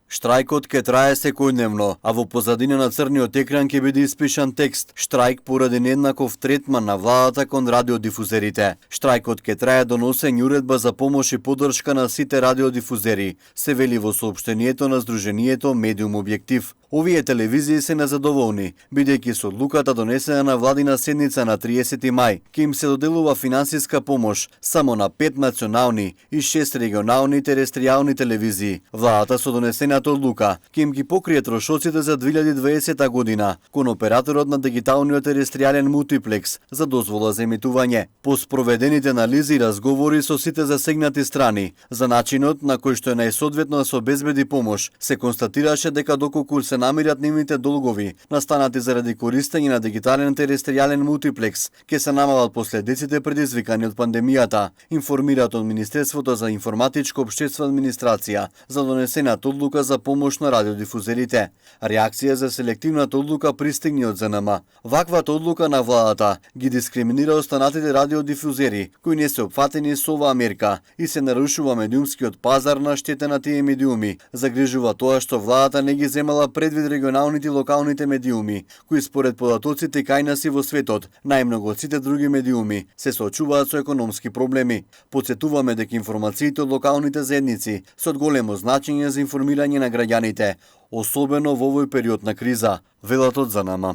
Штрајкот ќе трае секојдневно, а во позадина на црниот екран ќе биде испишан текст: штрајк поради нееднаков третман на владата кон радиодифузерите. Штрајкот ќе трае до носење уредба за помош и поддршка на сите радиодифузери, се вели во соопштението на Сдруженијето Медиум Објектив. Овие телевизии се незадоволни, бидејќи со одлуката донесена на владина седница на 30 мај, ќе им се доделува финансиска помош само на 5 национални и 6 регионални терестријални телевизии. Владата со донесената одлука ќе им ги покрие трошоците за 2020 година кон операторот на дигиталниот терестријален мултиплекс за дозвола за емитување. По спроведените анализи и разговори со сите засегнати страни за начинот на кој што е најсоодветно да се обезбеди помош, се констатираше дека доколку се намират нивните долгови настанати заради користење на дигитален терестријален мултиплекс, ќе се намалат последиците предизвикани од пандемијата, информираат од Министерството за информатичко општество администрација за донесената одлука за помош на радиодифузерите. Реакција за селективната одлука пристигни од ЗНМ. Ваквата одлука на владата ги дискриминира останатите радиодифузери кои не се опфатени со оваа мерка и се нарушува медиумскиот пазар на штета на тие медиуми. Загрижува тоа што владата не ги земала предвид регионалните и локалните медиуми, кои според податоците кај нас и во светот, најмногу од сите други медиуми, се соочуваат со економски проблеми. Потсетуваме дека информациите од локалните заедници се од големо значење за информирање на граѓаните, особено во овој период на криза, велат од ЗНМ.